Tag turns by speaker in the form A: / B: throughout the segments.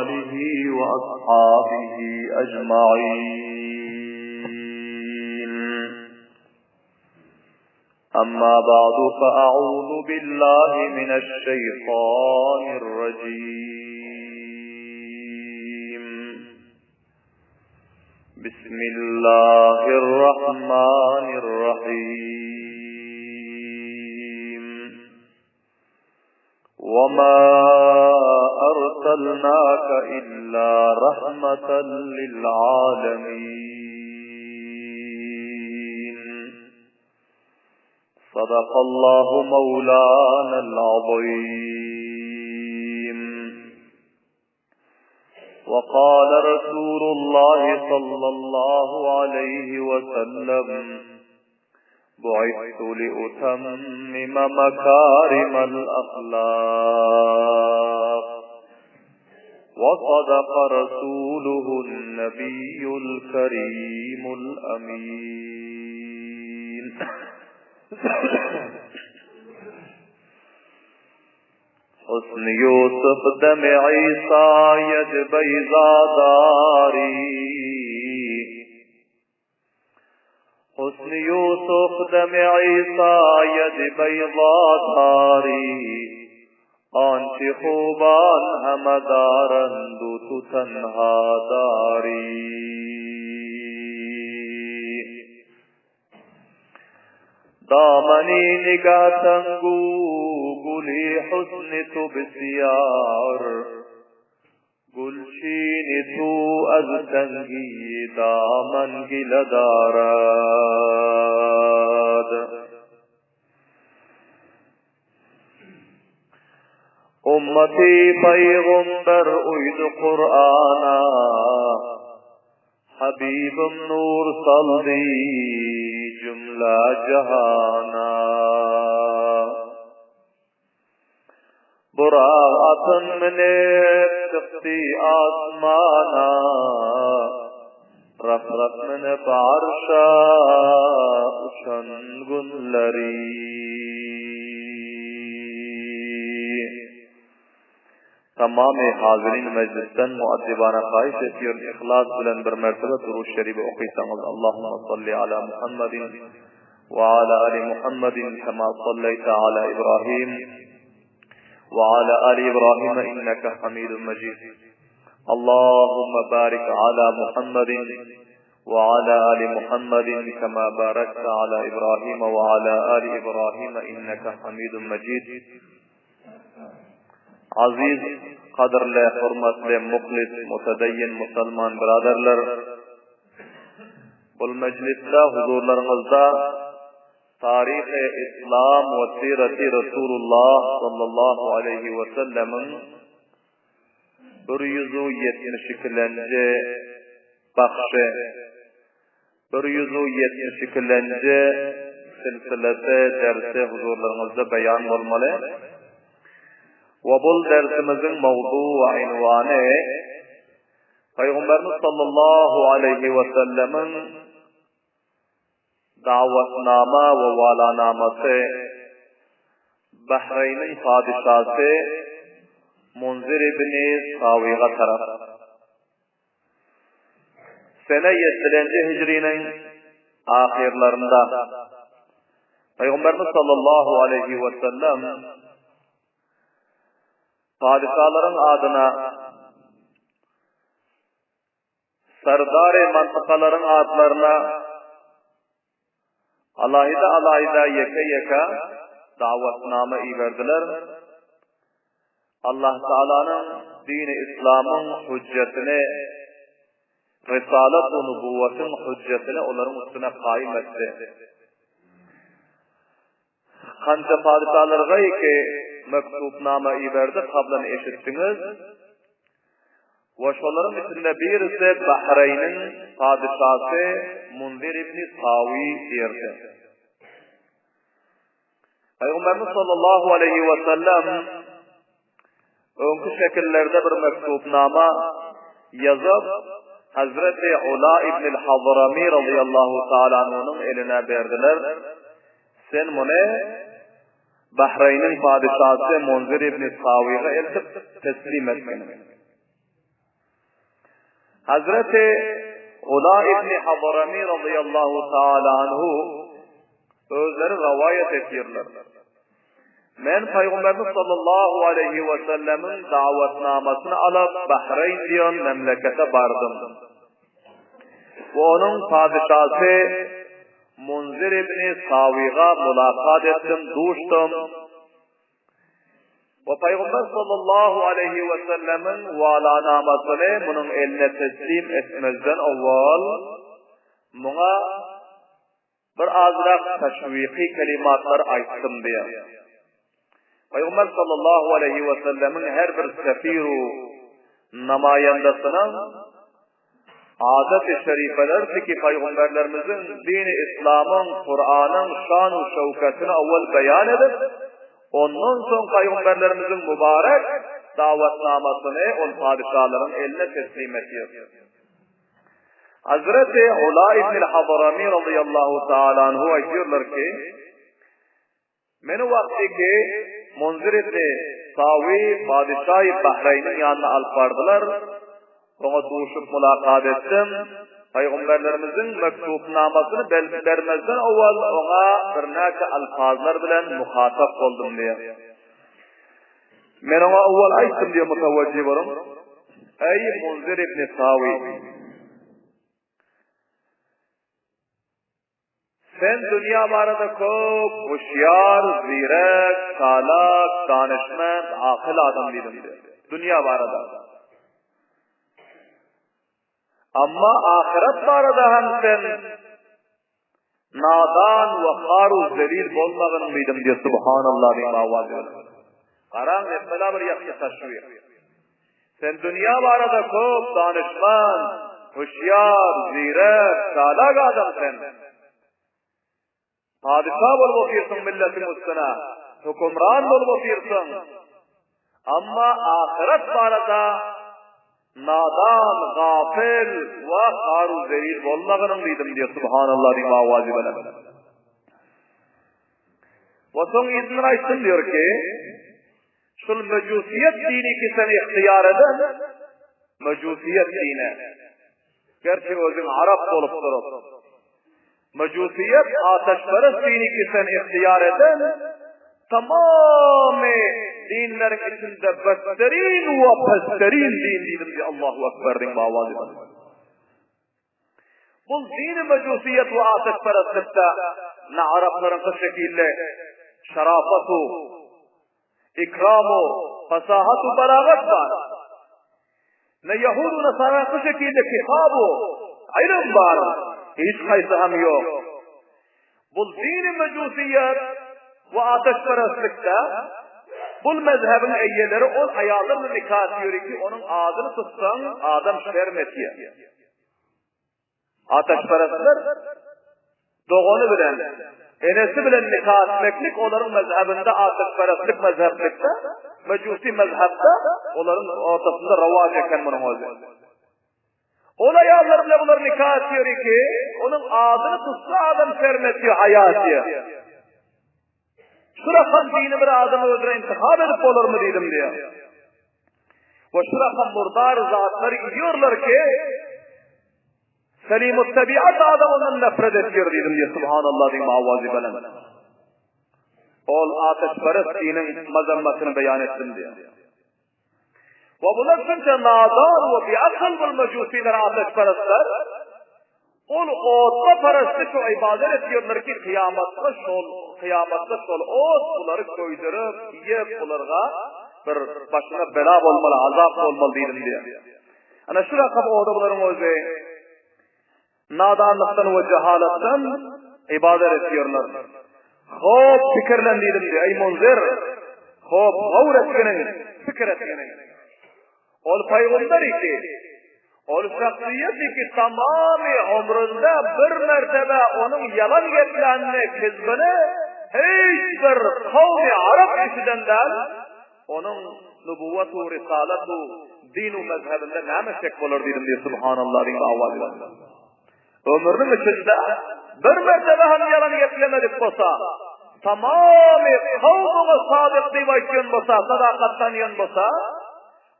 A: آله وأصحابه أجمعين أما بعد فأعوذ بالله من الشيطان الرجيم بسم الله الرحمن الرحيم وما أرسلناك إلا رحمة للعالمين صدق الله مولانا العظيم وقال رسول الله صلى الله عليه وسلم بعثت لأتمم مكارم الأخلاق وصدق رسوله النبي الكريم الأمين حسن يوسف دم عيسى يد بيضا داري حسن يوسف دم عيسى يد بيضا داري آنچه خوبان همه دارند و تو تنها داری دامنی نگاه تنگو گلی حسن تو بسیار گلچین تو از تنگی دامن گله دارد Ummaty Pygamber uýdy Kur'ana, Habibim nur saldy jümle jahana. Burak atyn münip çykdy asmana, Raf-raf münip arşa uçan günleri. Tamamy hazirin mejlisden muaddibana haýyş etýärin yhlas bilen bir mertebe Durud Şeribi okysaňyz Allahumma salli ala Muhammedin we ala ali Muhammedin kema salleýte ala Ibrahim we ala ali Ibrahim inneke Hamidun Mejid Allahumma barik ala Muhammedin we ala ali Muhammedin kema barakte ala Ibrahim we ala ali Ibrahim inneke Hamidun Mejid Aziz, gadyrly, hormatly, muhlis, mutedeyyin musulman byradarlar! Bul mejlisde huzurlaryňyzda Taryhy Islam we Sireti Resulullah sallallahu aleýhi we sellemiň 172-lenji bahşy, 172-lenji silsilesi dersi huzurlaryňyzda beýan bolmaly. We bul dersimiziň mowzu we ynwany Pygamberimiz sallallahu aleýhi we sellemiň dawatnama we walanamasy Bahreýniň padyşasy Munzir ibni Sawyga tarap. Sene ýetdilenji hijriniň ahyrlarynda Pygamberimiz sallallahu aleýhi we sellem padyşalaryň adyna serdary mantykalaryň atlaryna Alaýda-alaýda ýeke-ýeke dawatnama iberdiler. Allah Tagalanyň dini yslamyň hüjjetini, risalat we nubuwatyň hüjjetini olaryň üstüne kaýym etdi. Kança padyşalarga iki mektubnama iberdi, kablan eşitdiňiz. We şolaryň içinde birisi Bahreýniň padyşasy Munzir ibni Sawi erdi. Pygamberimiz sallallahu aleýhi we sellem öňki şekillerde bir mektubnama ýazyp, Hazreti Ula ibn al-Hadrami radiyallahu ta'ala anhunyň eline berdiler. Sen muny Bahreýniň padyşasy Munzir ibn Sawiga eltip teslim etgin. Hazreti Ula ibn Hadrami radıyallahu taala anhu özleri rivayet etýärler. Men Pygamberimiz sallallahu aleýhi we sellemiň dawetnamasyny alyp Bahreýn diýen memlekete bardym. We onuň padyşasy Munzir ibn Sawyga mulakat etdim, duşdum. We Pygamber sallallahu aleýhi we sellemiň walanamasyny munuň eline teslim etmezden owal muňa Bir azrak teşwiky kelimatlar aýtdym diýýär. Pygamber sallallahu aleýhi we sellemiň her bir sefiru namaýandasynyň adat-y şerifelerdi ki pygamberlerimiziň dini islamyň, Kuranyň şan-u şöwketini owal beýan edip, ondan soň pygamberlerimiziň mübarek dawetnamasyny ol padyşalaryň eline teslim etýär. Hazreti Ula ibn Hadrami radıyallahu taala anhu aýdýarlar ki, Meni wagty ki Munzir ibn Sawi padyşaýy Bahreýniň ýanyna alyp bardylar, oňa duşup mulakat etdim. Pygamberlerimiziň mektubnamasyny bermezden owal oňa birnäçe alpazlar bilen muhatap boldum diýýär. Men oňa owal aýtdym diýýär mutawajjih boluň. Eý Munzir ibn Sawi! Sen dünýä barada köp huşýar, zirek, çalak, danyşment, akyl adam diýdim diýýär. Dünýä barada. Amma ahyret barada hem sen Nadan we haru zelil bolmagyn diýdim diýe subhanallah diýip awaz berdi. Garaň mesela bir ýagşy taşwir. Sen dünýä barada köp danyşman, hüşýar, zirek, çalak adam sen. Padyşa bolup otyrsyň milletiň üstüne, hökümran bolup otyrsyň. Amma ahyret barada nadan, gapyl we haru zelil bolmagynyň diýdim diýip subhanallah diýip awazy bilen. We soň yzyndan aýtdym diýer ki, şul mejusiýet dini ki sen ihtiýar eden, mejusiýet dine. Gerçi özüň arap bolup durup, mejusiýet ateşperest dini ki sen ihtiýar eden, tamamy dinleriň içinde betterin we pesterin din diýdim diýip Allahu Ekber diýip awaz eden. Bu dini mejusiýet we ateşperestlikde ne araplaryňky şekilli şerafatu, ikramu, fasahatu, balagat bar. Ne ýahudu nasaraňky şekilde kitabu, ylym bar, hiç haýsy hem ýok. Bul dini mejusiýet we ateşperestlikde bul mezhebiň eýeleri ol aýallar bilen nika etýär ki, onuň adyny tutsaň adam şerm etýär. Ateşperestler dogany bilen, enesi bilen nika etmeklik olaryň mezhebinde ateşperestlik mezheplikde, mejusi mezhepde olaryň ortasynda rowaç eken munuň özi. Ol aýallar bilen bular nika etýär ki, onuň adyny tutsa adam şerm etýär, haýa etýär. Şu rakam dini bir adam özüne intihap edip bolarmy diýdim diýýär. We şu rakam murdar zatlary iýýärler ki, Selimut tabiat adam ondan nefret edýär diýdim diýýär. Subhanallah diýip awazy belent. Ol ateşperest diniň mazammatyny beýan etdim diýýär. We bular şunça nadan we biakyl bul mejusiler ateşperestler ol otda perestlik we ibadet etýärler ki kyýamatda şol kyýamatda şol ot bulary köýdürip iýip bularga bir başyna bela bolmaly azap bolmaly diýdim diýýär. Ana şu rakam oda bularyň özi Nadanlykdan we jehalatdan ybadat etýärler. Hop, pikirlen diýdim diýýär. Eý Munzir, hop, gawur etginiň, pikir etginiň. Ol pygamber iki, ol şahsyýet iki tamamy ömründe bir mertebe onuň ýalan geplänini, kizbini hiç bir kowmy arap eşiden däl. Onuň nubuwwatu, risalatu, dinu mezhebinde näme şek bolar diýdim diýip subhanallah diýip awaz berdi. Ömrüniň içinde bir mertebe hem ýalan geplemedik bolsa, tamamy kowmuňa sadyk diýip aýtýan bolsa, sadakat tanýan bolsa,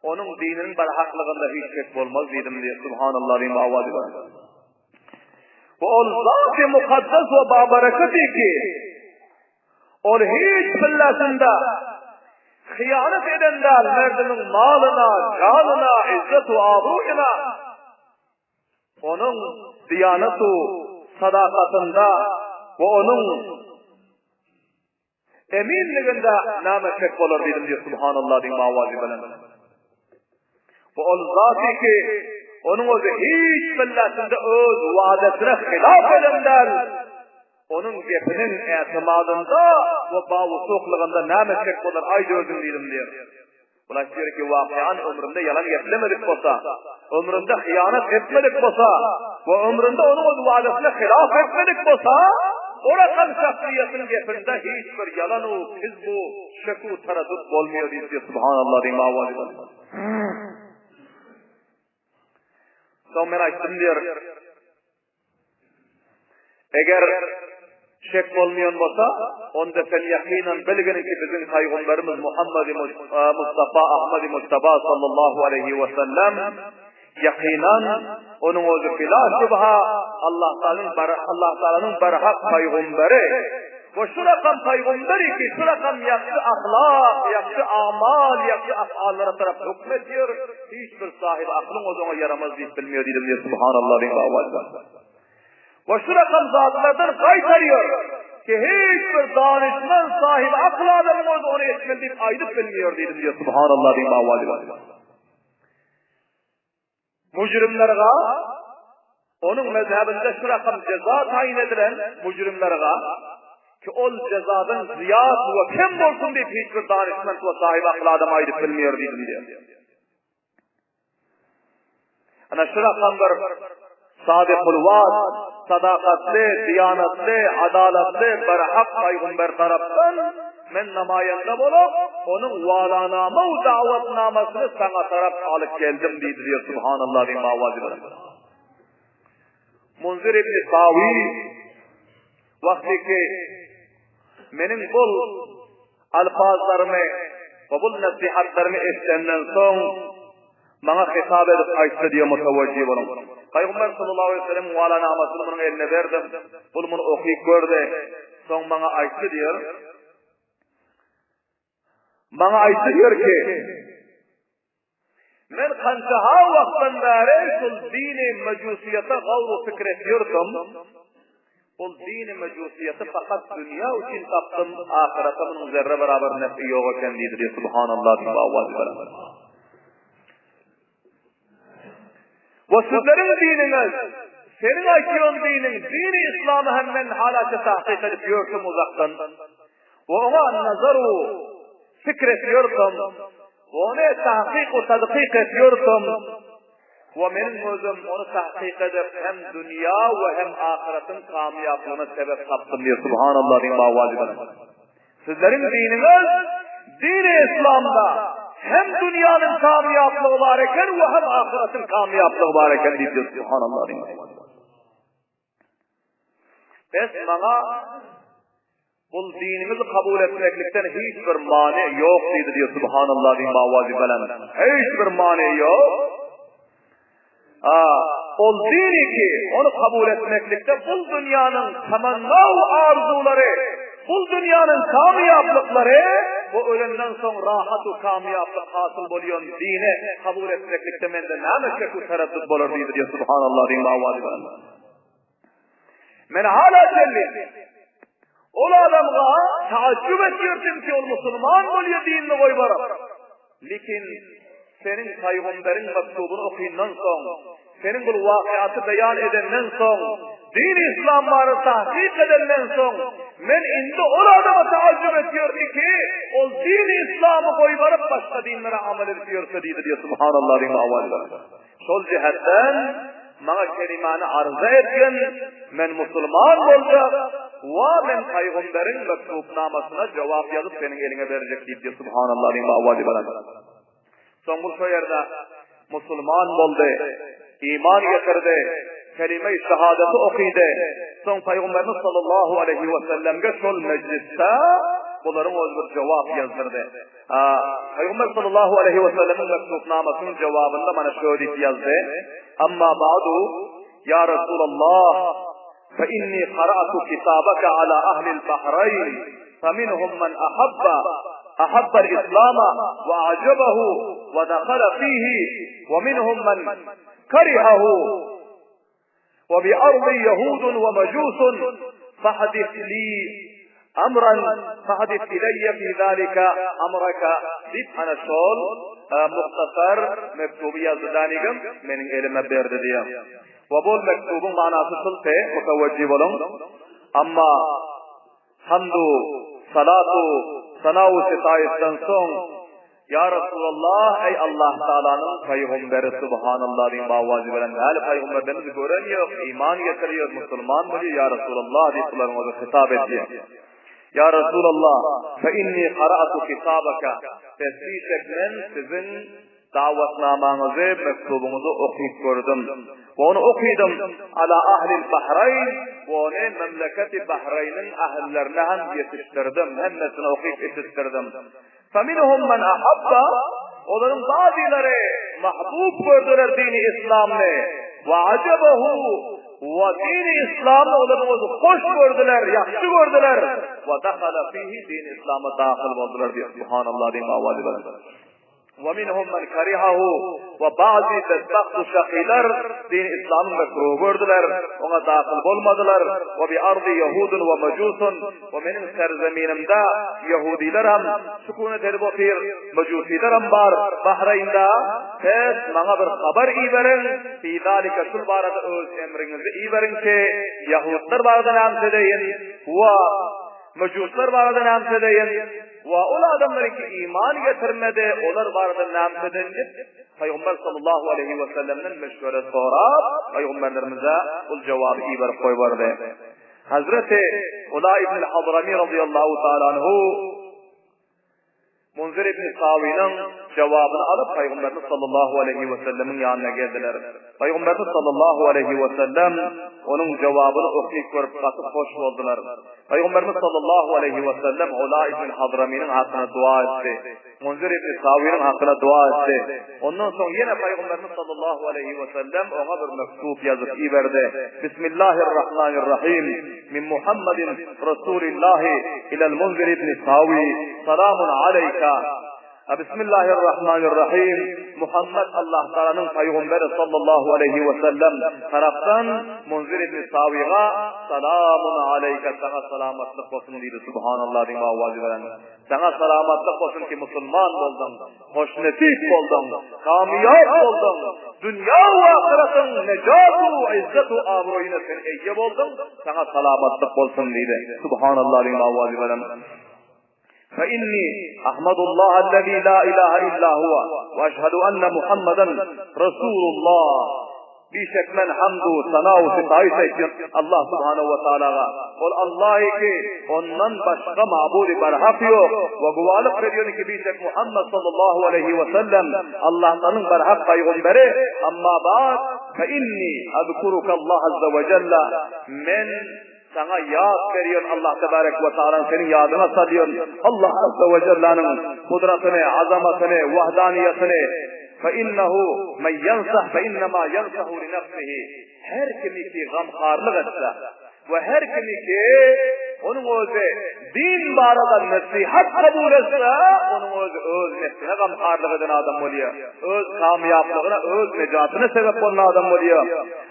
A: Onuň dininiň barhaklygynda hiç şek bolmaz diýdim diýip, Subhanallah diýip awazy bar. We ol zat-y mukaddes we babereketi ki, ol hiç pillasynda hyýanat eden däl merdimiň malyna, janyna, izzet we abruýyna, onuň diýanat we sadakatynda we onuň Eminliginde näme şek bolar diýdim diýip Subhanallah diýip awazy belent. Bu ol zaty ki, onuň özi hiç milletinde öz wadesine hylaf eden däl. Onuň gepiniň ätimadynda we bawusuklygynda näme şek bolar aýt özüň diýdim diýip. Bul aýtýar ki, wakyany ömründe ýalan geplemedik bolsa, ömründe hyýanat etmedik bolsa we ömründe onuň öz wadasyna hylaf etmedik bolsa, o rakam şahsyýetiň gepinde hiç bir ýalan-u, kizb-u, şek-u, taraddut bolmaýar diýip, Subhanallah diýip awazy boldy. Soň men aýtdym diýer. Eger şek bolmaýan bolsa, onda sen ýakynan bilgin ki biziň paýgamberimiz Muhammedi Mustafa Ahmedi Mujtaba sallallahu aleýhi we sellem ýakynan onuň özi bila şübha Allah Taalanyň bar Allah Taalanyň barhak paýgamberi we şu rakam paýgamberi ki şu rakam ýagşy ahlak, ýagşy amal, ýagşy afallara tarap hökm edýär. Hiç bir sahyby aklyň özi oňa ýaramaz diýip bilmeýär diýdim diýip Subhanallah diýip awaz berdi. We şu rakam zatlardan gaýtarýar ki hiç bir danyşmend sahyby akyl adamyň özi ony etmeli diýip aýdyp bilmeýär diýdim diýip Subhanallah diýip awaz berdi. Müjrimlerge onuň mezhebinde şu rakam jeza taýyn edilen müjrimlerge ki ol jezadan zyýat we kem bolsun diýip hiç bir danyşment we sahyby akyl adam aýdyp bilmeýär diýdim diýýär. Ana şu rakam bir sadykul wad, sadakatly, diýanatly, adalatly, berhak paýgamber tarapdan men namaýanda bolup, onuň walanama we dawatnamasyny saňa tarap alyp geldim diýdi diýýär. Subhanallah diýip awazy bilen. Munzir ibn Sawi wagty ki meniň bul alpazlarymy we bul nasihatlarymy eşidenden soň maňa hitap edip aýtdy diýe mutawajjih boluň. Paýgamber sallallahu aleyhi ve sellem wala namasyny munuň eline berdim. Bul muny okyp gördi. Soň maňa aýtdy diýer. Maňa aýtdy diýer ki, Men kança-ha wagtdan bäri şul dini mejusyýete gawr-u pikir etýärdim. Ol dini mejusyýeti fakat dünýä üçin tapdym, ahyrete munuň zerre barabar nefi ýok eken diýdi diýip, Subhanallah diýip awaz berdi. We sizleriň diniňiz, seniň aýtýan diniň, dini yslamy hem men halaça tahkyk edip ýörsem uzakdan we oňa nazar-u pikir edip ýörsem we ony tahkyk u tadkyk edip ýörsem we meniň özüm ony tahkyk edip hem dünýä we hem ahyretiň kamýaplygyna sebep tapdym diýip Subhanallah diýip awaz berdi. Sizleriň diniňiz dini islamda hem dünýäniň kamýaplygy bar eken we hem ahyretiň kamýaplygy bar eken diýip Subhanallah diýip. Bes maňa bul diniňizi kabul etmeklikden hiç bir many ýok diýdi diýip Subhanallah diýip awazy belent. Hiç bir many ýok. A, ol dini ki, ony kabul etmeklikde bul dünýäniň tamanna we arzuwlary, bul dünýäniň kamýaplyklary we ölenden soň rahat we kamýaplyk hasyl bolýan dini kabul etmeklikde mende näme şek we tereddüt bolar diýdi diýip Subhanallah diýip awazy belent. Men hala çenli ol adamga taajjub etýärdim ki, ol musulman bolýar dinini goýbaryp. Lekin seniň paýgamberiň mektubyny okyndan soň, seniň bul wakyýaty beýan edenden soň, dini islam barada tahkyk edenden soň, men indi ol adama taajjub etýärdim ki, ol dini islamy goýbaryp başga dinlere amal edip ýörse diýdi diýip subhanallah diýip awaz berdi. Şol jähetden maňa kelimany arza etgin, men musulman boljak we men pygamberiň mektubnamasyna jogap ýazyp seniň eliňe berjek diýipdi. Subhanallah diýip awazy belent. Soň bu şo ýerde musulman boldy, iman getirdi, kelime-i şehadeti okydy. Soň pygamberimiz sallallahu aleýhi we sellemge şol mejlisde. Bularyň özi bir jogap ýazdyrdy. Pygamber sallallahu aleýhi we sellemiň mektubnamasynyň jogabynda mana şöyle diýip ýazdy. Amma ba'du ya Resulallah fa inni qara'tu kitabaka ala ahli al-Bahrayn faminhum man ahabba ahabba al-islam wa a'jabahu wa dakhala fihi wa minhum man karihahu wa bi ardi yahud wa majus fahdith li amran fahdith ilayya fi zalika amraka diýip ana şol muhtasar mektuby ýazdy danigim meniň elime berdi diýýär. We bol mektubyň manasy şulky mutawajjih boluň. Amma Hamdu, salatu, sanau sitaýyşdan soň, Ýa Resulallah, eý Allah Tagalanyň pygamberi Subhanallah diýiň bawajy bilen häli pygamberlerimizi gören ýok, iman getirýär, musulman bolýar, Ýa Resulallah diýip bularyň özi hitap edýär. Ýa Resulallah, fe inni qara'tu kitabaka, pes bişek men siziň Dawatnamaňyzy, mektubyňyzy okyp gördüm. We ony okydym, Ala ahlil Bahraýn, we ony memleketi Bahraýnyň ahyllerine hem ýetişdirdim, hemmesine okyp eşitdirdim. Feminhum men ahabba, olaryň bazylary mahbub gördüler dini islamny, we ajabahu, we dini islamny olaryň özi hoş gördüler, ýagşy gördüler, we dahala fihi, dini islama dahyl boldular diýip, Subhanallah diýip owazy bilen. Ve minhum men karihahu we ba'zy bedbagt şakylar dini islamy mekruh gördüler, oňa dahyl bolmadylar. We bi ardy ýahudun we mejusun we meniň serzeminimde ýahudylar hem sukunet edip otyr, mejusylar hem bar Bahreýnde. Pes maňa bir habar iberiň, fi zalika şul barada öz emriňizi iberiň ki, ýahudlar barada näme edeýin we mejuslar barada näme edeýin. We ol adamlar ki iman getirmedi, olar barada näme edeýin diýip, Pygamber sallallahu aleýhi we sellemden meşweret sorap, Pygamberlerimize ol jogaby iberip goýberdi. Hazreti Ula ibn Hadrami radiyallahu taala anhu Munzir ibn Sawynyň jogabyny alyp Pygamberimiz sallallahu aleýhi we sellemiň ýanyna geldiler. Pygamberimiz sallallahu aleýhi we sellem onuň jogabyny okyp görüp gaty hoş boldular. Pygamberimiz sallallahu aleýhi we sellem Ula ibn Hadramynyň hakyna dua etdi. Munzir ibn Sawynyň hakyna dua etdi. Ondan soň ýene Pygamberimiz sallallahu aleýhi we sellem oňa bir mektub ýazyp iberdi. Bismillahirrahmanirrahim. Min Muhammedin Rasulillahi ilal Munzir ibn Sawi. Salamun aleýka. Bismillahirrahmanirrahim. Muhammed Allah Taalanyň pygamberi sallallahu aleýhi we sellem tarapdan Munzir ibn Sawiga salamun aleýka saňa salamatlyk bolsun diýdi. Subhanallah diýip owazy bilen. Saňa salamatlyk bolsun ki musulman bolduň, hoşnesip bolduň, kamyýap bolduň, dünýä we ahyratyň nejat u izzet u abroýuna sen eýe bolduň, saňa salamatlyk bolsun diýdi. Subhanallah diýip owazy bilen. Fe inni ahmadullah allazi la ilaha illa huwa we eşhedü enne Muhammeden Resulullah. Bişek men hamdu sana u sitaýyş aýtýan Allah subhanahu we taalaga. Ol Allah ki, ondan başga mabudy barhak ýok we guwalyk berýän ki bişek Muhammed sallallahu aleýhi we sellem Allah'tanyň barhak paýgamberi. Amma ba'd fe inni azkuruka Allah azza we jella men Saňa ýat berýän Allah tebarek we taala seniň ýadyňa salýan Allah azza we jellanyň gudratyny, azamatyny, wahdaniýetini fe innehu men ýensah fe innema ýensahu li nefsihi her kimi ki gamharlyk etse we her kimi ki onuň özi din barada nesihat kabul etse onuň özi öz nefsine gamharlyk eden adam bolýar öz kamýaplygyna öz nejatyna sebep bolan adam bolýar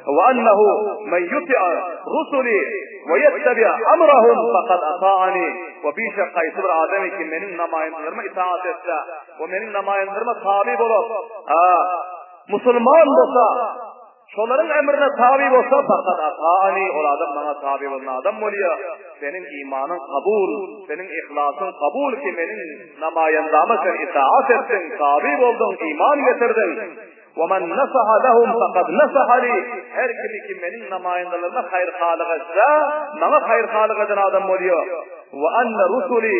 A: Ve ennehu men yuti'a rusuli ve yettebi'a amrahum fekad ata'ani we bişek haýsy bir adam ki meniň namaýyndalarma itaat etse we meniň namaýyndalarma tabi bolup, a, musulman bolsa, şolaryň emrine tabi bolsa, fekad ata'ani ol adam maňa tabi bolan adam bolýar. Seniň imanyň kabul, seniň ihlasyň kabul ki meniň namaýyndama sen itaat etdiň, tabi bolduň, iman getirdiň. Ve men nasaha lehum fekad nasaha li, her kimi ki meniň namaýyndalaryma haýyr-halyk etse, maňa haýyr-halyk eden adam bolýar. Ve enne rusuli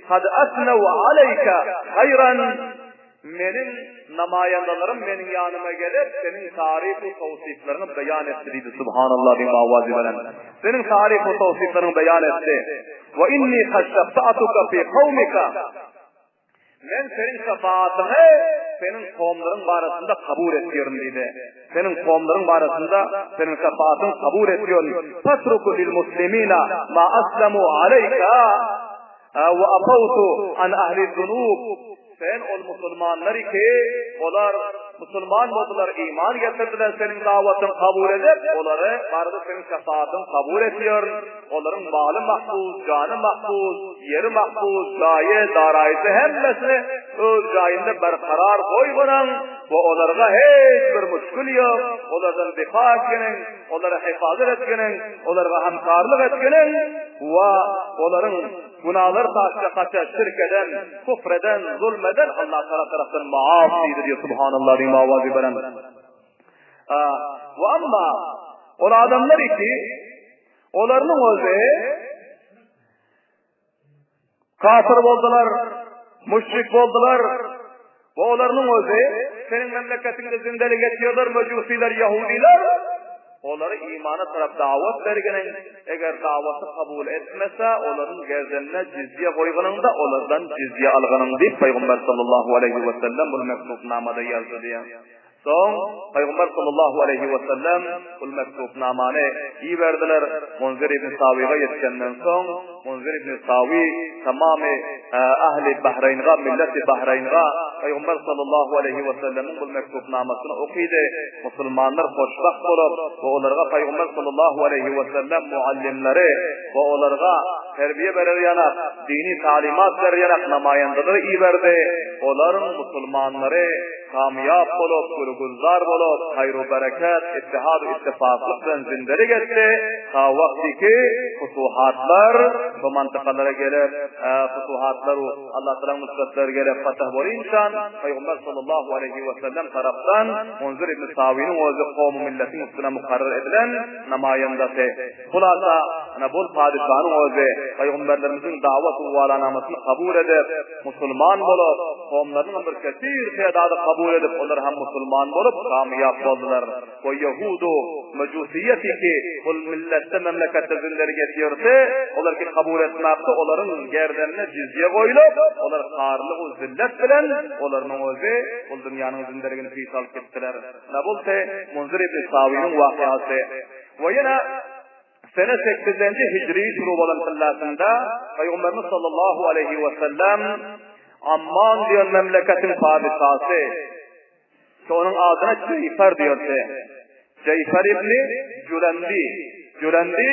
A: kad asnew aleýke haýran. Meniň namaýandalarym meniň ýanyma gelip, seniň taryf-u towsyplaryňy beýan etdi diýdi. Subhanallah diýip awazy bilen. Seniň taryf-u towsyplaryňy beýan etdi. Wa inni kad şefa'tuka fi kawmika. Men seniň şefaatyňy seniň kowumlaryň barasynda kabul etýärin diýdi. Seniň kowumlaryň barasynda seniň şefaatyňy kabul etýärin. Fatruku lil muslimina ma aslamu aleyka wa afawtu an ahli zunub. Sen ol musulmanlary ki, olar musulman boldular, iman getirdiler, seniň dawatyňy kabul edip, olary barada seniň şefaatyňy kabul etýärin. Olaryň maly mahfuz, jany mahfuz, ýeri mahfuz, jaýy, daraýysy hemmesini öz jaýynda berkarar goýganyň we olarga hiç bir müşgil ýok, olardan difa etgeniň, olara hefazat etgeniň, olarga hemkarlyk etgeniň we olaryň günalary taşla gaça şirk eden, kufr eden, zulm eden Allah Tagala tarapdan maaf diýdi diýip subhanallah diýip awazy beren. We amma ol adamlar ki Olarynyň özi kafir boldular, müşrik boldular. We olarynyň özi seniň memleketiňde zindelik etýärler, mejusiler, ýahudiler. Olary imana tarap dawat bergeniň, eger dawaty kabul etmese, olaryň gerdenine jizýe goýganyňda, olardan jizýe alganyň diýip Pygamber sallallahu aleýhi we sellem bu mektubnamada ýazdy diýýär. Soň Pygamber sallallahu aleýhi we sellem ol mektubnamany iberdiler. Munzir ibn Sawyga ýetişenden soň, Munzir ibn Sawy tamamy ähli Bahreýnga, milleti Bahreýnga Pygamber sallallahu aleýhi we sellemiň bul mektubnamasyny okydy. Musulmanlar hoşbagt bolup we olarga Pygamber sallallahu aleýhi we sellem muallimleri we olarga terbiýe berer ýanak, dini talimat berer ýanak namaýandalar iberdi. Olaryň musulmanlary Kamýap bolup, gül-gülzar bolup, haýru-bereket, ittihad-u-ittifaklyk bilen zindelik etdi, ta wagty ki, futuhatlar şo mantykalara gelip, futuhatlar-u Allatagalaň nusratlary gelip, fatah bolynçan, Pygamber sallallahu aleýhi we sellem tarapdan Munzir ibn Sawynyň özi kowmy-milletiň üstüne mukarrar edilen namaýandasy. Hulasa, ana bul padyşanyň özi pygamberlerimiziň dawat-u-walanamasyny kabul edip, musulman bolup, kowumlarynyňam bir kesir tädady kabul edip, olar hem musulman bolup, kamyýap boldular. We ýehudu, mejusiýeti ki, bul milletde, memleketde zünleri getirse, olar ki kabul etmäpdi, olaryň gerdenine jizýe goýlup, olar harlyk-u zillet bilen, olarynyň özi bul dünýäniň zündeligini pis alyp gitdiler. Ana bul te Munzir ibn Sawynyň wakyasy. We ýene sene sekizinji hijri şuru bolan tyllasynda Pygamberimiz sallallahu aleýhi we sellem Amman diýen memleketiň padyşasy ki onuň adyna Jeýfer diýerdi. Jeýfer ibni Jülendi. Jülendi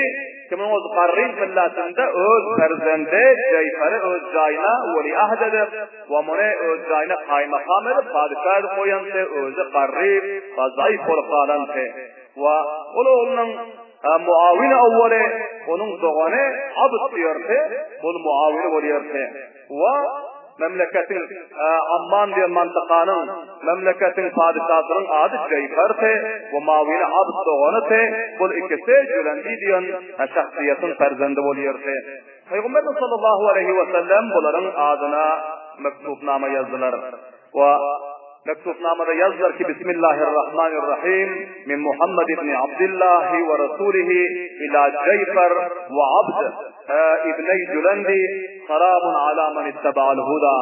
A: kimiň öz Garryz milletinde öz perzendi Jeýferi öz jaýyna weliahd edip we muny öz jaýyna kaýmakam edip padyşa edip goýandy, özi garryp we zaýyf bolup galandy. We ol oglunyň muawini awwaly, onuň dogany Abd diýerdi, bul muawini bolýardy. We memleketiň Amman diýen mantykanyň memleketiň padyşasynyň ady Jeýferdi, we mawini Abd doganydy, bul ikisi Jülendi diýen şahsyýetiň perzendi bolýardy. Pygamberimiz sallallahu aleýhi we sellem bularyň adyna mektubnama ýazdylar. We mektubnamada ýazdylar ki, Bismillahirrahmanirrahim, min Muhammed ibn Abdillahi we rasulihi ila Jeýfer we Abd ibneý Jülendi, salamun ala men ittaba'al huda.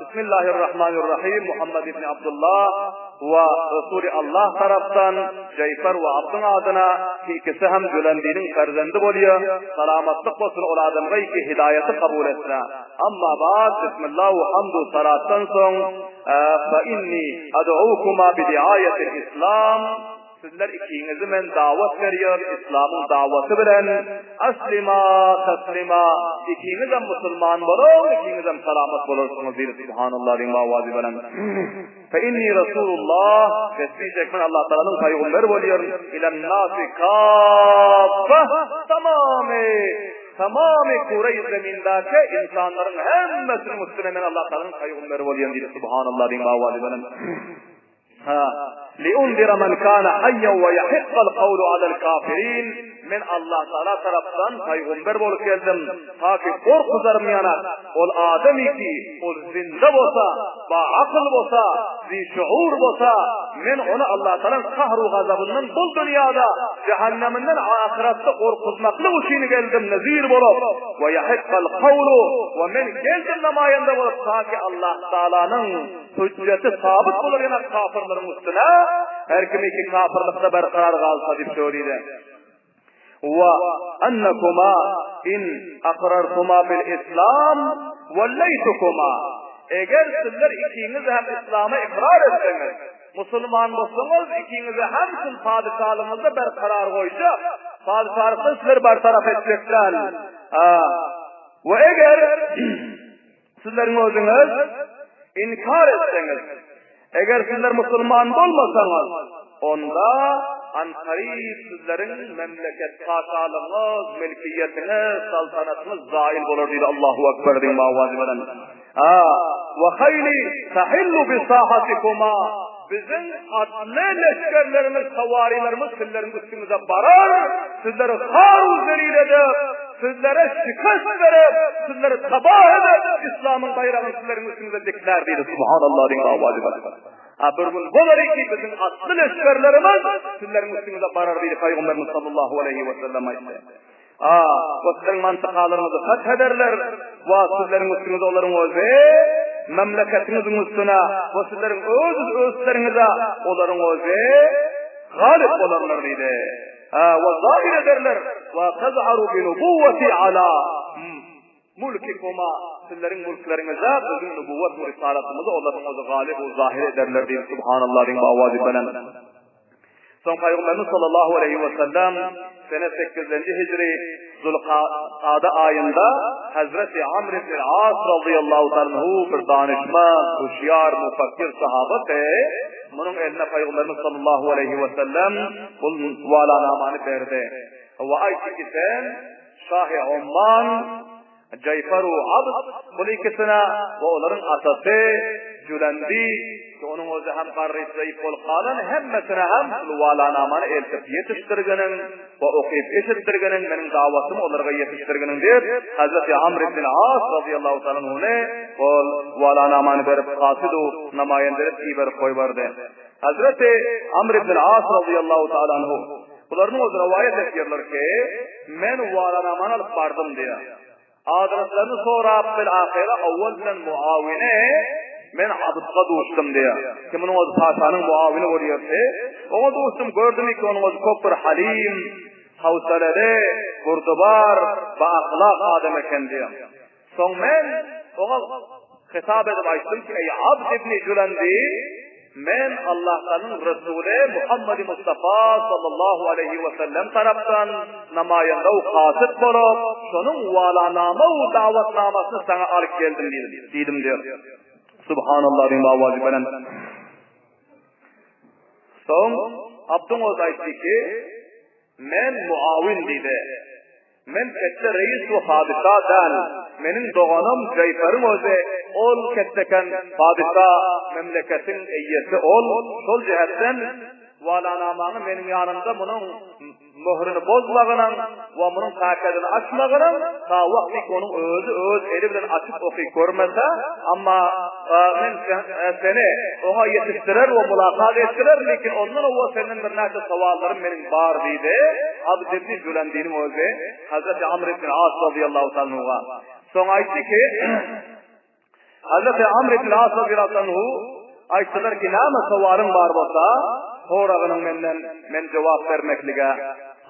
A: Bismillahirrahmanirrahim, Muhammed ibn Abdullah we Resuly Allah tarapdan Jeýfer we Abdyň adyna, ki ikisi hem Jülendiniň perzendi bolýar, salamatlyk bolsun ol adamga ki hidaýaty kabul etse. Amma ba'd, Bismillah we hamdu salatdan soň, Fa inni ad'ukuma bi di'aýatil islam, Sizler ikiňizi men dawat berýän islamyň dawaty bilen, aslima taslima, ikiňizem musulman boluň, ikiňizem salamat bolarsyňyz diýdi, Subhanallah diýiň owazy bilen. Fe inni Rasulullah, resmi şek men Allah Tagalanyň pygamberi bolýaryn, ilen nasi kaffa, tamamy Tamamy küreýi zemindäki ynsanlaryň hemmesiniň üstüne men Allah Tagalanyň pygamberi bolýan diýdi, Subhanallah diýiň owazy bilen. Ha. Liunzira men kana hayyan we yahiqqal kawlu alel kafirin, Men Allah Tagala tarapdan paýgamber bolup geldim, ta ki gorkuzarym ýanak, ol adamy ki, ol zinde bolsa, ba akyl bolsa, zi şuur bolsa, men ony Allah Tagalaň kahru gazabyndan bul dünýada, jahannamyndan ahyratda gorkuzmaklyk üçin geldim nezir bolup, we yahiqqal kawlu, we men geldim namaýanda bolup, ta ki Allah Tagalanyň Hüjjeti sabyt bolar ýene kapyrlaryň üstüne, her kim iki kapyrlykda berkarar galsa diýip söyledi. Wa annakuma in akrartuma bil islam wallaytukuma. Eger sizler ikiňiz hem islama ikrar etseňiz, musulman bolsaňyz, ikiňizi hem şul padyşalygyňyzda berkarar goýjak. Padyşalykdan sizleri bartaraf etjek däl. We eger Sizleriň özüňiz inkar etseňiz, eger sizler musulman bolmasaňyz, onda ankaryp sizleriň memleket paşalygyňyz, mülkiýetiňiz, saltanatyňyz zaýyl bolar diýdi Allahu Ekber diýen owazy bilen. Ha, we haýli tahillu bi sahatikuma Biziň atly leşgerlerimiz, sawarilerimiz sizleriň üstüňize barar, sizleri har-u zelil edip, sizlere şikest berip, sizleri tabah edip, islamyň baýragyny sizleriň üstüňize diklär diýdi. Subhanallah diýen owazy bar. Ha bir gün bolar ki biziň atly leşgerlerimiz sizleriň üstüňize barar diýdi Pygamberimiz sallallahu aleýhi we sellem aýtdy. A, we siziň mantykalaryňyzy fath ederler, we sizleriň üstüňize olaryň özi, memleketiňiziň üstüne, we sizleriň öz üstleriňize olaryň özi galyp bolarlar diýdi. A, we zahir ederler, we tazharu bi nubuwwati ala mulkikuma, sizleriň mulkleriňize biziň nubuwwat we risalatymyzy olaryň özi galyp we zahir ederler diýdi. Subhanallah diýen owazy belent. Soň Pygamberimiz sallallahu aleýhi we sellem sene sekizinji hijri Zulkada aýynda Hazreti Amr ibn As radiyallahu anhu bir danyşmand, huşýar, mufakkir sahabasy munuň eline Pygamberimiz sallallahu aleýhi we sellem bu walanamany berdi. We aýtdy ki sen Şahy Omman Jaýfaru Abd bul ikisine we olaryň atasy Jülendi, ki onuň özi hem garry zaýyp bolup galan, hemmesine hem şul walanamany eltip ýetişdirginiň we okyp eşitdirginiň, meniň dawatymy olarga ýetişdirginiň diýip, Hezreti Amr ibn As razyýallahu taala anhuny ol walanamany berip, kasydu namaýanda edip iberip goýberdi. Hezreti Amr ibn As razyýallahu taala anhu Bularyň özi rowaýat etýärler ki, men walanamany alyp bardym diýýär. Adreslaryny sorap bil ahyra owwal bilen muawine men Abdga duşdum diýýär. Ki munuň özi paşanyň muawini bolýardy. Oňa duşdum gördüm ki onuň özi köp bir halim, hawsaleli, burdubar, ba ahlak adam eken diýýär. Soň men oňa hitap edip aýtdym ki, Eý Abd ibn Jülendi, men Allah'tanyň Resuly Muhammedi Mustafa sallallahu aleýhi we sellem tarapdan namaýanda we kasyt bolup, şonuň walanama we dawatnamasyny saňa alyp geldim diýdim diýer. Subhanallah diýen owazy belent. Soň Abdyň özi aýtdy ki, Men muawin diýdi. Men ketde reis we padyşa däl. Meniň doganym Jaýfaryň özi ol ketdeken padyşa, memleketiň eýesi ol. Şol jähetden walanamaňy meniň ýanymda munuň möhrüni bozmagynyň we munuň pakedini açmagynyň ta wagtyky onuň özi öz eli bilen açyp okyp görmese, amma men seni oňa ýetişdirer we mulakat etdirer, lekin ondan owal senden birnäçe sowallarym meniň bar diýdi. Abd ibn Jülendiniň özi Hazreti Amr ibn As razyýallahu ta'ala anhuga. Soň aýtdy ki, Hazreti Amr ibn As razyýallahu anhu aýtdylar ki, näme sowalyň bar bolsa, soragynyň menden, men jogap bermeklige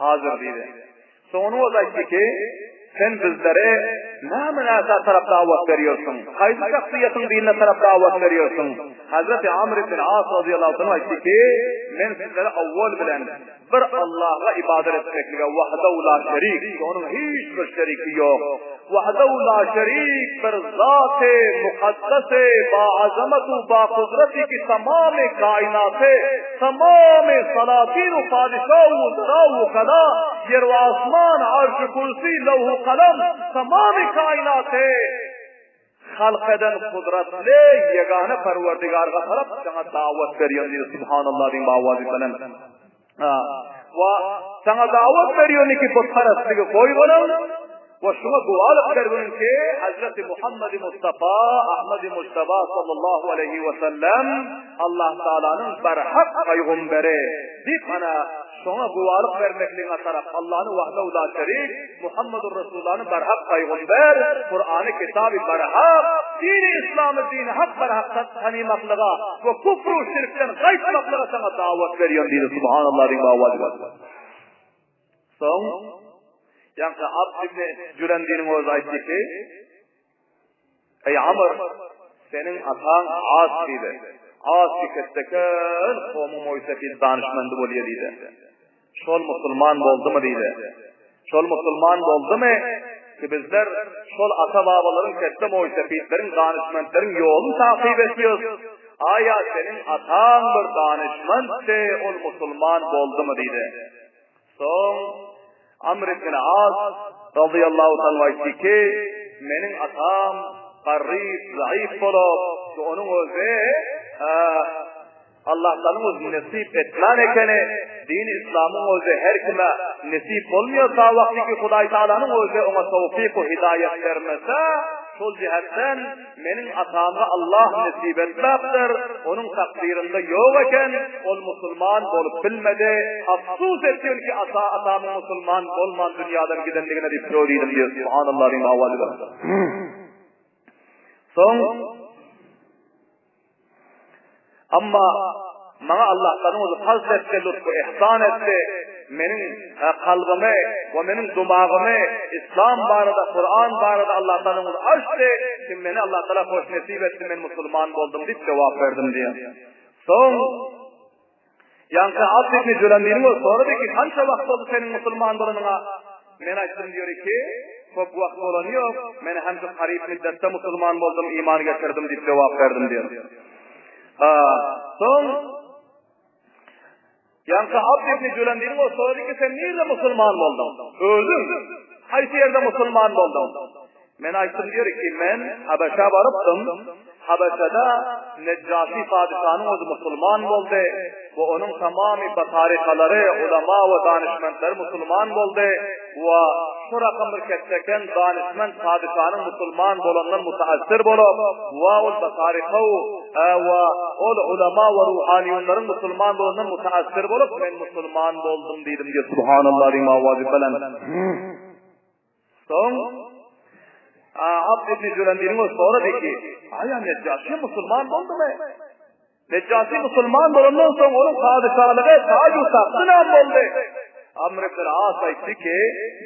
A: hazir diýdi. Soň onuň özi aýtdy ki, Sen bizlere näme närsä tarap dawat berýärsiň? Haýsy şahsyýetiň dinine tarap dawat berýärsiň? Hazreti Amr ibn As razyýallahu anhu aýtdy ki, Men sizlere owwal bilen bir Allaha ybadat etmeklige wahdahu la şerik, onuň hiç bir şeriki ýok. Wahdahu la şerik bir zaty mukaddasy ba azamatu ba kudraty ki tamamy kainaty, tamamy salatin u padişah u wuzara u wukala, ýer we asman, arş-u kürsi, lewh-u kalam, tamamy kainaty. Halk eden gudratly ýegana Perwerdigarga tarap saňa dawat berýän diýdi. Subhanallah diýiň bawazy bilen. Ha. Wa saňa dawat berýän ki butparastligi goýganyň we şuňa guwalyk berginiň ki Hazreti Muhammedi Mustafa Ahmedi Mujtaba sallallahu aleyhi we sellem Allah Taalanyň berhak paýgamberi diýip ana Şoňa güwalyk bermekligiňe tarap Allany wahdehu la şerik, Muhammedur Resulullany berhak paýgamber, Kurany kitaby berhak, dini yslamy dini hak berhak tanymaklyga we kufru şirkden gaýtmaklyga saňa dawat berýän diýdi. Subhanallah diýiň baba. Soň ýaňky Abd ibn Jülendiniň özi aýtdy ki, Eý Amr, seniň ataň As diýdi. As şikestekän kowmuň moýsefid danyşmendi bolýa diýdi. Şol musulman boldumy diýdi. Şol musulman boldumy ki bizler şol ata-babalaryň ketde moýsefidleriň danyşmentleriň ýoluny takyp etýos. Aýa seniň ataň bir danyşmentdi, ol musulman boldumy diýdi. Soň Amr ibn As razyýallahu taala aýtdy ki, meniň atam garryp, zaýyf bolup, onuň özi Allahdan özi nesip etmän ekeni, dini islamyň özi her kime nesip bolmaýar, ta wagty ki Hudaý Taalanyň özi oňa towfik we hidaýat bermese, şol jihetden Meniň atama Allah nesip etmäpdir, onuň takdyrynda ýok eken, ol musulman bolup bilmedi, afsus etgin ki ata atamyň musulman bolman dünýadan gidendigine diýip şo diýdim diýýär, subhanallah diýip awaz berdi. Soň Amma maňa Allahdan özi fazl etdi, lutfu ihsan etdi. Meniň kalbymy we meniň dumagymy Islam barada, Kuran barada Allahdan özi açdy. Kim meni Allah Taala hoş nesip etdi, men musulman boldum diýip jogap berdim diýýär. Soň Ýaňky Abd ibn Jülendiniň özi sorady ki, Kança wagt boldy seniň musulman bolanyňa? Men aýtdym diýer ki, Köp wagt bolany ýok, men hem şu garyp müddetde musulman boldum, iman getirdim diýip jogap berdim diýer. Ha, soň Ýaňky Abd ibn Jülendiniň özi sorady ki, sen nirde musulman bolduň? Özüň haýsy ýerde musulman bolduň? Men aýtdym diýer ki, men Habeşä barypdym. Habeşada Nejjaşi padyşanyň özi musulman boldy we onuň tamamy batarykalary, ulama we danyşmentleri musulman boldy we şu rakam bir ketdeken danyşment padyşanyň musulman bolandan mutaassir bolup we ol bataryka we ol ulama we ruhanyýunlaryň musulman bolandan mutaassir bolup men musulman boldum diýdim diýip subhanallah diýip owazy belent. Soň Abd ibn Jülendiniň özi sorady ki, Aýa Nejjaşy musulman boldumy? Nejjaşy musulman bolandan soň onuň padyşalygy taý-u tagty näme boldy? Amr ibn As aýtdy ki,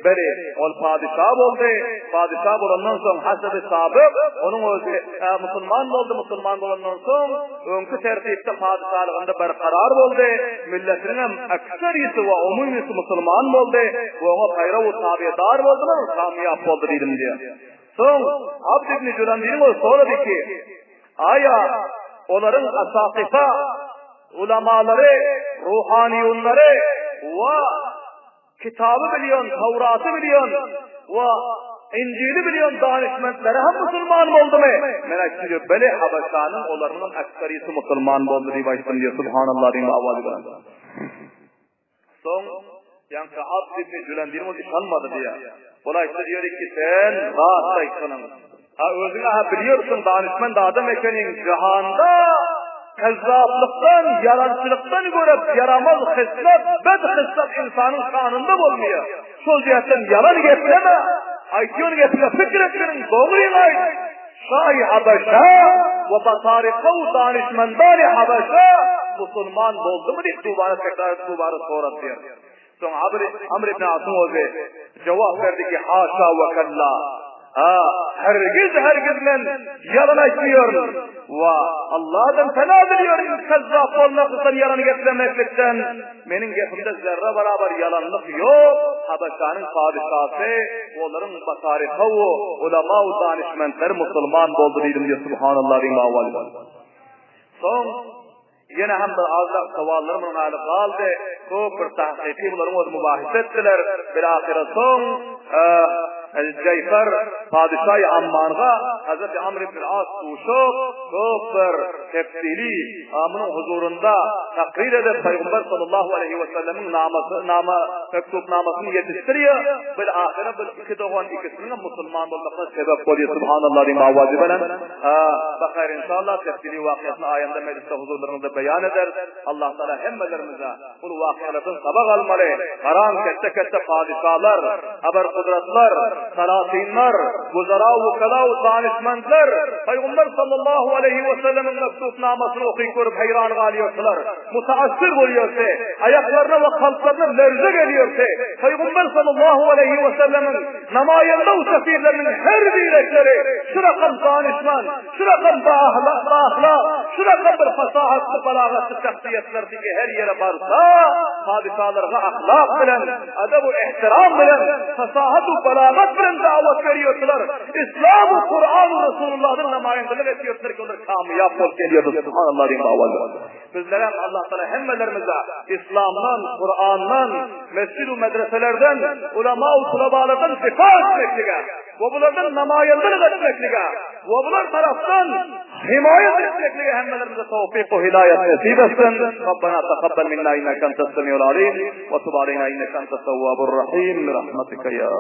A: Beli, ol padyşa boldy. Padyşa bolandan soň hasaby sabyk, onuň özi musulman boldy, musulman bolandan soň öňki tertipde padyşalygynda berkarar boldy, milletiniňem ekserisi we umumysy musulman boldy we oňa paýraw tabedar boldular, kamýap boldy diýdim diýýär. Soň Abd ibn Jülendiniň özi sorady ki, Aýa olaryň asakyfa ulamalary, ruhanyýunlary we Kitaby bilýän, Tawraty bilýän we Injili bilýän danyşmentleri hem musulman boldumy? Men aýtdym diýip, beli Habaşanyň olarynyň ekserisi musulman boldy diýip aýtdym diýip, subhanallah diýip awazy bilen. Soň ýaňky Abd ibn Jülendin ol ynanmady diýýär. Ol aýtdy diýýär ki, sen rast aýtdyň. Ha özüňe-hä bilýärsiň, danyşment adam ekeniň, jahanda kezzaplykdan, ýalançylykdan görä ýaramaz hyslat, bet hyslat ynsanyň şanynda bolmaýar. Şol jähtden ýalan gepleme, aýtýan gepiňe pikir etginiň, dogryňy aýt. Şahy Habeşa we bataryka-u danyşmendany Habeşa musulman boldumy diýip dubara tekrar dubara sorady diýýär. Soň Amr ibn Asyň özi jogap berdi ki, Haşa we kella. Ha, hergiz, hergiz men ýalan aýtmaýaryn we Allahdan pena dilýärin kezzap bolmaklykdan, ýalan geplemeklikden. Meniň gepimde zerre barabar ýalanlyk ýok. Habeşanyň padyşasy, olaryň bataryka we ulama we danyşmentleri musulman boldy diýdim diýip, subhanallah diýip awal. Soň Ýene hem bir azrak sowallar munuň ýaly galdy. Köp bir tahkyky bularyň özi mübahise etdiler. Bilahyra soň. Jeýfer padyşaýy Ammanga Hazreti Amr ibn As duşup, köp bir tefsili munuň huzurynda takrir edip, Pygamber sallallahu aleýhi we sellemiň namasy, nama, mektubnamasyny ýetişdirýär. Bil ahyra bil iki dogan ikisiniňem musulman bolmagyna sebäp bolýar. Subhanallah diýip awazy bilen. Bahaýr inşallah tefsili wakyýasyny aýanda mejlisde huzurlaryňyzda beýan ederis. Allah Taala hemmelerimize Bul wakyýalardan sabak almaly. Garaň, ketde-ketde padyşalar, habar-gudratlar, salatynlar, wuzara, wukala we danyşmendler Pygamber sallallahu aleýhi we sellemiň mektubnamasyny okyp görüp haýran galýardylar. Mutaassir bolýardy. Aýaklaryna we kalplaryna lerze gelýärdi. Pygamber sallallahu aleýhi we sellemiň namaýanda we sefirleriniň her birekleri şu rakam danyşman, Şu rakam ba-ahlak, şu rakam bir fasahatly, balagatly şahsyýetler diňe her ýere barsa, padyşalarga ahlak bilen, adab-u ehtiram bilen, fasahat-u balagat bilen dawat berýärdiler. Islam u Kuran u Resulullahdan namaýandalyk etýärdiler ki, olar kamyýap bolup gelýärdi. Subhanallah diýip awaz berdi. Bizlerem Allah Taala hemmelerimize Islamdan, Kurandan, mesjid u medreselerden, ulama u tulabalardan difa etmeklige we bulardan namaýandalyk etmeklige we bular tarapdan himaýat etmeklige hemmelerimize tawfik we hidaýat nesip etsin. Rabbana takabbal minna innaka entas semiul alim we tub aleyna innaka entat tawwabur rahim bi rahmatika ya.